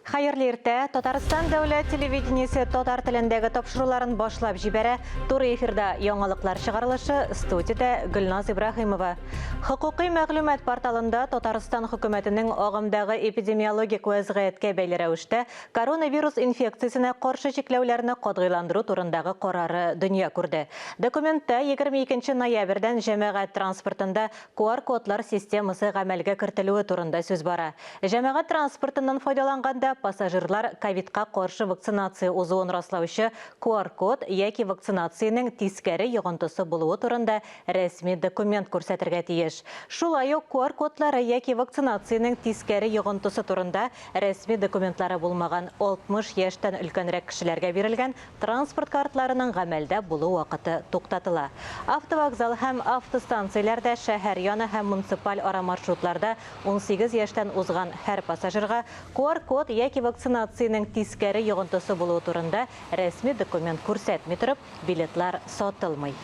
Хәерле иртә! Татарстан дәүләт телевидениесе татар телендәге тапшыруларын башлап җибәрә. Туры эфирда яңалыклар чыгарылышы, студиядә Гөлназ Ибраһимова. Хокукый мәгълүмат порталында Татарстан хөкүмәтенең агымдагы эпидемиологик вәзгыятькә бәйле рәвештә коронавирус инфекциясенә каршы чикләүләрне катгыйландыру турындагы карары дөнья күрде. Документта 22 ноябрьдән җәмәгать транспортында QR-кодлар системасы гамәлгә кертелүе турында сүз бара. Җәмәгать транспортыннан файдаланганда пассажирлар ковидка каршы вакцинация узуын раслаучы QR-код яки вакцинациянең тискәре йогынтысы булуы турында рәсми документ күрсәтергә тиеш. Шулай ук QR-кодлары яки вакцинациянең тискәре йогынтысы турында рәсми документлары булмаган 60 яшьтән өлкәнрәк кешеләргә бирелгән Транспорт картларының гамәлдә булу вакыты туктатыла. Автовокзал һәм автостанцияләрдә, шәһәр яны һәм муниципаль ара маршрутларда 18 яшьтән узган һәр пассажирга QR-код яки вакцинациянең тискәре йогынтысы булуы турында рәсми документ күрсәтми торып, билетлар сатылмый.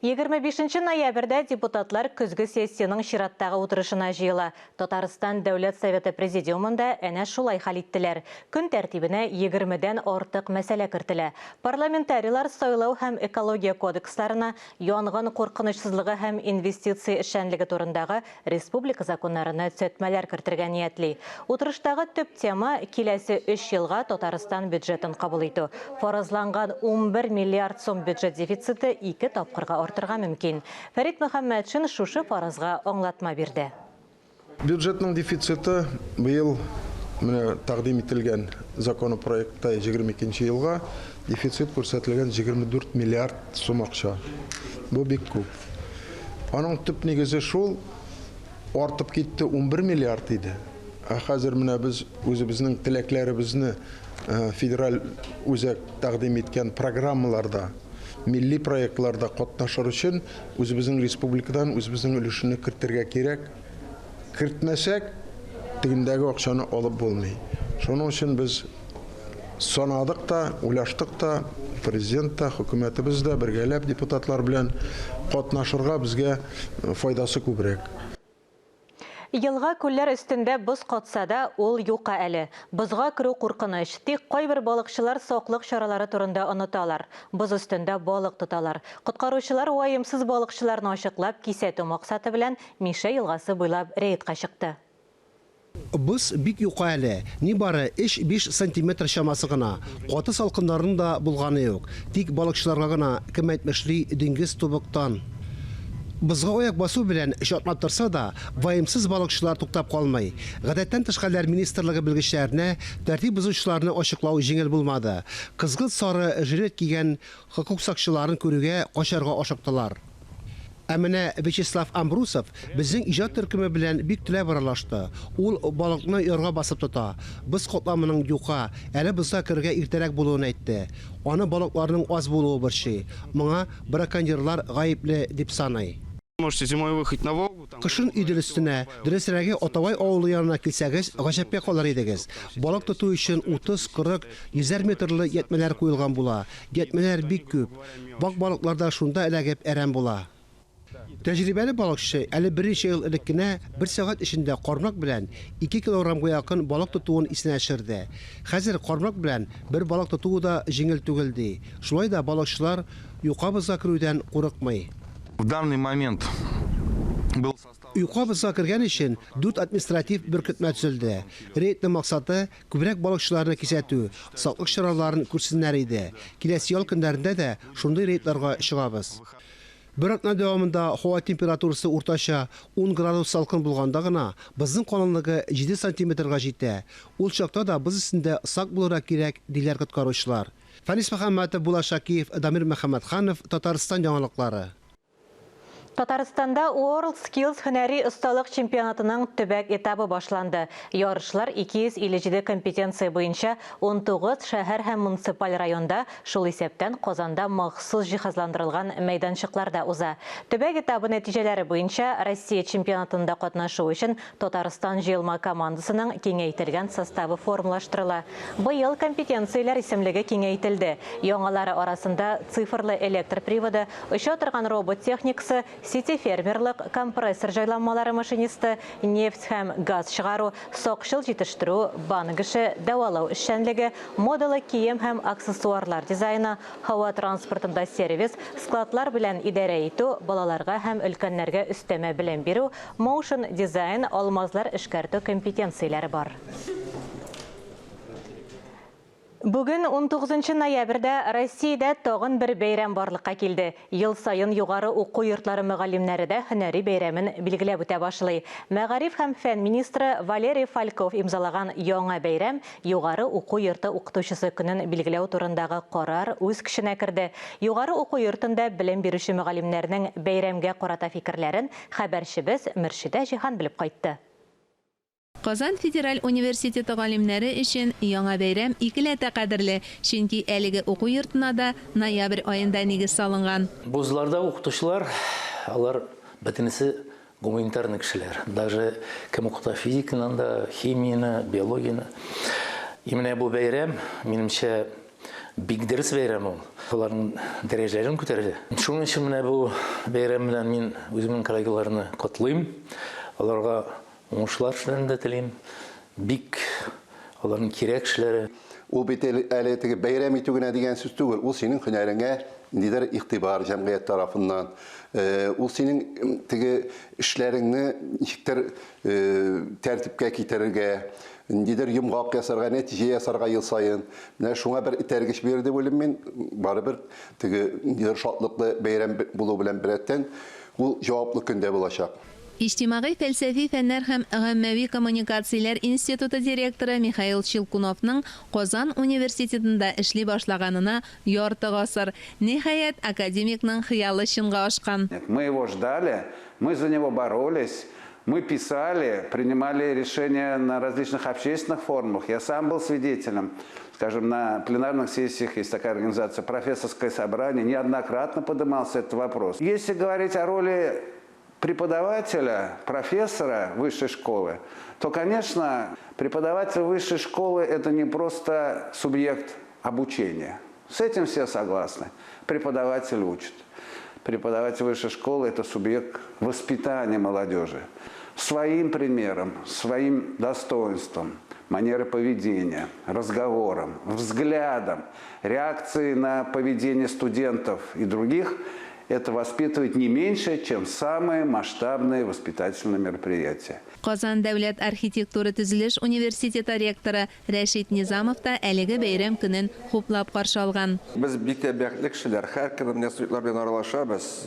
25 нче ноябрьдә депутатлар көзге сессиянең чираттагы утырышына җыела. Татарстан Дәүләт Советы Президиумында әнә шулай хәл иттеләр. Көн тәртибенә егермедән артык мәсьәлә кертелә. Парламентарийлар Сайлау һәм Экология кодексларына, Янгын куркынычсызлыгы һәм инвестиция эшчәнлеге турындагы республика законнарына төзәтмәләр кертергә ниятли. Утырыштагы төп тема, киләсе өч елга Татарстан бюджетын кабул итү. Фаразланган 11 миллиард сум бюджет дефициты ике тапкырга артырга мөмкин. Фәрит Мөхәммәтшин шушы фаразга аңлатма бирде. Бюджетның дефициты быел менә тәкъдим ителгән законопроектта 22 нче елга дефицит күрсәтелгән 24 миллиард сум акча. Бу бик күп. Аның төп нигезе шул, артып китте 11 миллиард иде. Ә хәзер менә без үзебезнең теләкләребезне э, федераль үзәк тәкъдим иткән программаларда, милли проектларда катнашыр өчен үзебезнең республикадан үзебезнең өлешне кертергә кирәк. Кертмәсәк, тегендәге акчаны алып булмый. Шуның өчен без Санадык та, уйлаштык та, президент та, хөкүмәтебез дә бергәләп депутатлар белән катнашырга безгә файдасы күбрәк. Елга-күлләр өстендә боз катса да, ул юка әле. Бозга керү куркыныч. Тик кайбер балыкчылар саклык чаралары турында оныталар. Боз өстендә балык тоталар. Коткаручылар ваемсыз балыкчыларны ачыклап, кисәтү максаты белән Мишә елгасы буйлап рейдка чыкты. Боз бик юка әле, нибары өч-биш сантиметр чамасы гына. Каты салкыннарның да булганы юк. Тик балыкчыларга гына, кем әйтмешли, диңгез тубыктан. Бозга аяк басу белән чатнап торса да, ваемсыз балыкчылар туктап калмый. Гадәттән тыш хәлләр министрлыгы белгечләренә тәртип бозучыларны ачыклау җиңел булмады. Кызгылт сары жилет кигән хокук сакчыларын күрүгә качарга ашыктылар. Ә менә Вячеслав Амбрусов безнең иҗат төркеме белән бик теләп аралашты. Ул балыкны ярга басып тота. Боз катламының юка, әле бозга керергә иртәрәк булуын әйтте. Аны балыкларның аз булуы борчый. Моңа браконьерлар гаепле, дип саный. Можете зимой выехать на Волгу, там. Кышын Идел өстенә, дөресрәге, Атабай авылы янына килсәгез, гаҗәпкә калыр идегез. Балык тоту өчен 30, 40, йөзәр метрлы ятьмәләр куелган була. Ятьмәләр бик күп. Вак балыклар да шунда эләгеп әрәм була. Тәҗрибәле балыкчы әле берничә ел элек кенә бер сәгать эчендә кармак белән ике килограммга якын балык тотуын исенә төшерде. Хәзер кармак белән бер балык тотуы да җиңел түгел, ди. Шулай да балыкчылар юка бозга керүдән курыкмый. В данный момент был составлен. Юка бозга кергән өчен дүрт административ беркетмә төзелде. Рейдның максаты, Күбрәк балыкчыларны кисәтү, саклык чараларын күрсеннәр иде. Киләсе ял көннәрендә дә шундый рейдларга чыгабыз. Бер атна дәвамында һава температурасы уртача ун градус салкын булганда гына бозның калынлыгы җиде сантиметрга җитә. Ул чакта да боз өстендә сак булырга кирәк, диләр коткаручылар. Фәнис Мөхәммәтов, Булат Шакиев, Дамир Мөхәммәтханов, Татарстан яңалыклары. Татарстанда WorldSkills һөнәри осталык чемпионатының төбәк этабы башланды. Ярышлар 257 компетенция буенча 19 шәһәр һәм муниципаль районда, шул исәптән Казанда махсус җиһазландырылган мәйданчыкларда уза. Төбәк этабы нәтиҗәләре буенча Россия чемпионатында катнашу өчен Татарстан җыелма командасының киңәйтелгән составы формалаштырыла. Быел компетенцияләр исемлеге киңәйтелде. Яңалары арасында цифрлы электр приводы, Оча торган робот техникасы, сити-фермерлык, компрессор җайланмалары машинисты, нефть һәм газ чыгару, сакчыл җитештерү, банк эше, дәвалау эшчәнлеге, модалы кием һәм аксессуарлар дизайны, һава транспортында сервис, складлар белән идарә итү, балаларга һәм өлкәннәргә өстәмә белем бирү, моушн-дизайн, алмазлар эшкәртү компетенцияләре бар. Бүген 19 ноябрьдә Россиядә тагын бер бәйрәм барлыкка килде. Ел саен югары уку йортлары мөгаллимнәре дә һөнәри бәйрәмен билгеләп үтә башлый. Мәгариф һәм фән министры Валерий Фальков имзалаган яңа бәйрәм Югары уку йорты укытучысы көнен билгеләү турындагы карар үз көченә керде. Югары уку йортында белем бирүче мөгаллимнәрнең бәйрәмгә карата фикерләрен хәбәрчебез Мөршидә Җиһан белеп кайтты. Казан федераль университеты галимнәре өчен яңа бәйрәм икеләтә кадерле, чөнки әлеге уку йортына да ноябрь аенда нигез салынган. Вузларда укытучылар, алар бөтенесе гуманитарный кешеләр. Даже кем укыта физиканы анда, химияне, биологияне. И менә бу бәйрәм, минемчә, бик дөрес бәйрәм ул. Аларның дәрәҗәләрен күтәрә. Шуның өчен менә бу бәйрәм белән мин үземнең коллегаларны котлыйм. Аларга Уңышлар эшләрен дә телим. Бик аларның кирәк эшләре. Ул бит әле теге бәйрәм итү генә дигән сүз түгел, ул синең һөнәреңә ниндидер игътибар җәмгыять тарафыннан, ул синең теге эшләреңне ничектер тәртипкә китерергә, ниндидер йомгак ясарга, нәтиҗә ясарга ел саен. Менә шуңа бер этәргеч бирер дип уйлыйм мин. Барыбер теге ниндидер шатлыклы бәйрәм булу белән беррәттән, ул җаваплы көн дә булачак. Иҗтимагый-фәлсәфи фәннәр һәм гаммәви коммуникацияләр институты директоры Михаил Щелкуновның Казан университетында эшли башлаганына ярты гасыр. Ниһаять, академикның хыялы чынга ашкан. Мы его ждали, мы за него боролись, мы писали, принимали решения на различных общественных форумах. Я сам был свидетелем, скажем, на пленарных сессиях есть такая организация «Профессорское собрание», неоднократно поднимался этот вопрос. Если говорить о роли преподавателя, профессора высшей школы, то, конечно, преподаватель высшей школы – это не просто субъект обучения. С этим все согласны. Преподаватель учит. Преподаватель высшей школы – это субъект воспитания молодежи. Своим примером, своим достоинством, манерой поведения, разговором, взглядом, реакцией на поведение студентов и других – это воспитывает не меньше, чем самые масштабные воспитательные мероприятия. Казан дәүләт архитектура-төзелеш университеты ректоры Рәшит Низамов та әлеге бәйрәм көнен хуплап каршы алган. Без бик тә бәхетле кешеләр, һәркем менә студентлар белән аралашабыз.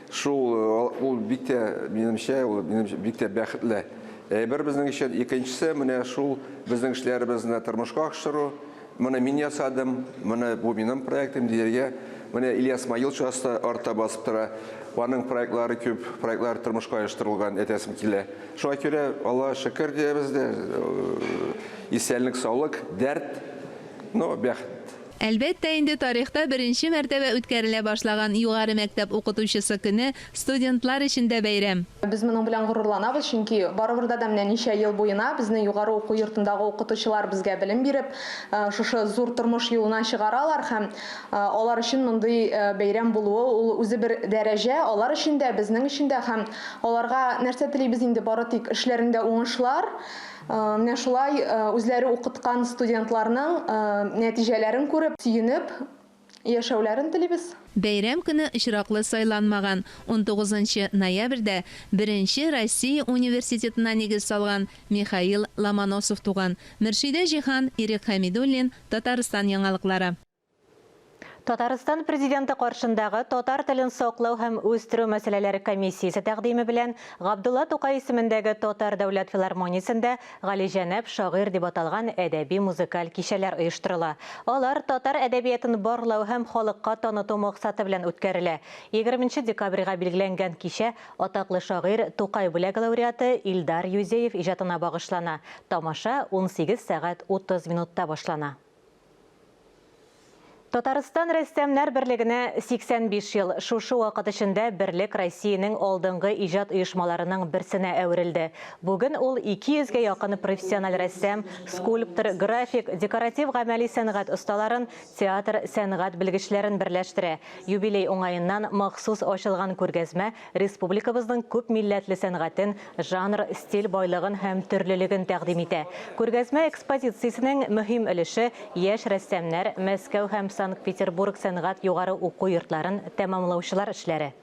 Шул ул бик тә, минемчә, ул минемчә бик тә бәхетле әйбер безнең өчен. Икенчесе, менә шул безнең эшләребезне тормышка ашыру. Моны мин ясадым, моны бу минем проектым дияргә. Менә Ильяс Маилович аста артта басып тора. Аның проектлары күп, проектлары тормышка оештырылган, әйтәсем килә. Шуңа күрә Аллага шөкер диябез дә, исәнлек, саулык, дәрт, ну, бәхет. Әлбәттә инде, тарихта беренче мәртәбә үткәрелә башлаган Югары мәктәп укытучысы көне студентлар өчен дә бәйрәм. Без моның белән горурланабыз, чөнки барыбер да менә ничә ел буена безнең югары уку йортындагы укытучылар безгә белем биреп, шушы зур тормыш юлына чыгаралар һәм алар өчен мондый бәйрәм булуы ул үзе бер дәрәҗә, алар өчен дә, безнең өчен дә һәм аларга нәрсә телибез инде, бары тик эшләрендә уңышлар, менә шулай үзләре укыткан студентларның нәтиҗәләрен күреп, сөенеп, Яшәүләрен телибез. Бәйрәм көне очраклы сайланмаган. Унтугызынчы ноябрьдә беренче Россия университетына нигез салган Михаил Ломоносов туган. Мөршидә Җиһан, Ирек Хәмидуллин, Татарстан яңалыклары. Татарстан Президенты каршындагы татар телен саклау һәм үстерү мәсьәләләре комиссиясе тәкъдиме белән Габдулла Тукай исемендәге Татар дәүләт филармониясендә Галиҗәнәп шагыйрь дип аталган әдәби-музыкаль кичәләр оештырыла. Алар татар әдәбиятын барлау һәм халыкка таныту максаты белән үткәрелә. Егерменче декабрьгә билгеләнгән кичә атаклы шагыйрь, Тукай бүләге лауреаты Илдар Юзеев иҗатына багышлана. Тамаша 18 сәгать 30 минутта башлана. Татарстан рәссамнар берлегенә 85 ел. Шушы вакыт эчендә берлек Россиянең алдынгы иҗат оешмаларының берсенә әверелде. Бүген ул 200 гә якын профессиональ рәссам, скульптор, график, декоратив-гамәли сәнгать осталарын, театр, сәнгать белгечләрен берләштерә. Юбилей уңаеннан махсус ачылган күргәзмә республикабызның күп милләтле сәнгатен, жанр, стиль байлыгын һәм төрлелеген тәкъдим итә. Күргәзмә экспозициясенең мөһим өлеше, яшь рәссамнар, Мәскәү һәм Санкт-Петербург сәнгать югары уку йортларын тәмамлаучылар эшләре.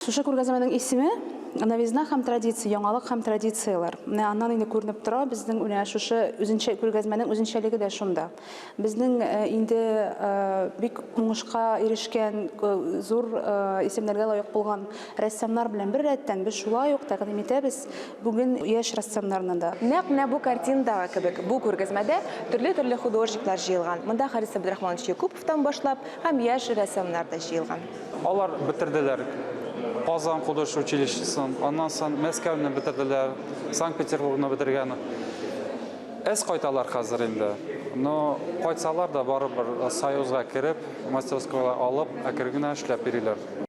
Шушы күргәзмәнең исеме Новизна һәм традиция, яңалык һәм традицияләр. Менә аннан инде күренеп тора, безнең менә шушы үзенчә күргәзмәнең үзенчәлеге дә шунда. Безнең инде бик уңышка ирешкән, зур исемнәргә лаек булган рәссамнар белән беррәттән без шулай ук тәкъдим итәбез бүген яшь рәссамнарны да. Нәкъ менә бу картинадагы кебек, бу күргәзмәдә төрле-төрле художниклар җыелган. Монда Харис Абдрахманович Якуповтан башлап һәм яшь рәссамнар да җыелган. Алар бетерделәр Казан художество училищесын, аннан соң Мәскәүне бетерделәр, Санкт-Петербургны бетергән. Әз кайталар хәзер инде. Но кайтсалар да барыбер Союзга кереп, мастерскойлар алып, әкрен генә эшләп йөриләр.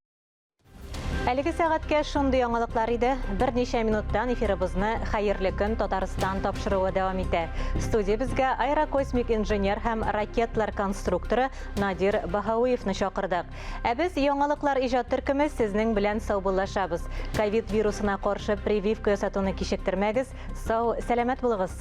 Әлеге сәгатькә шундый яңалыклар иде. Берничә минуттан эфирыбызны Хәерле көн Татарстан тапшыруы дәвам итә. Студиябезгә аэрокосмик инженер һәм ракетлар конструкторы Надир Баһауиевны чакырдык. Ә без Яңалыклар иҗат төркеме сезнең белән саубуллашабыз. Ковид вирусына каршы прививка ясатуны кичектермәгез. Сау, сәламәт булыгыз!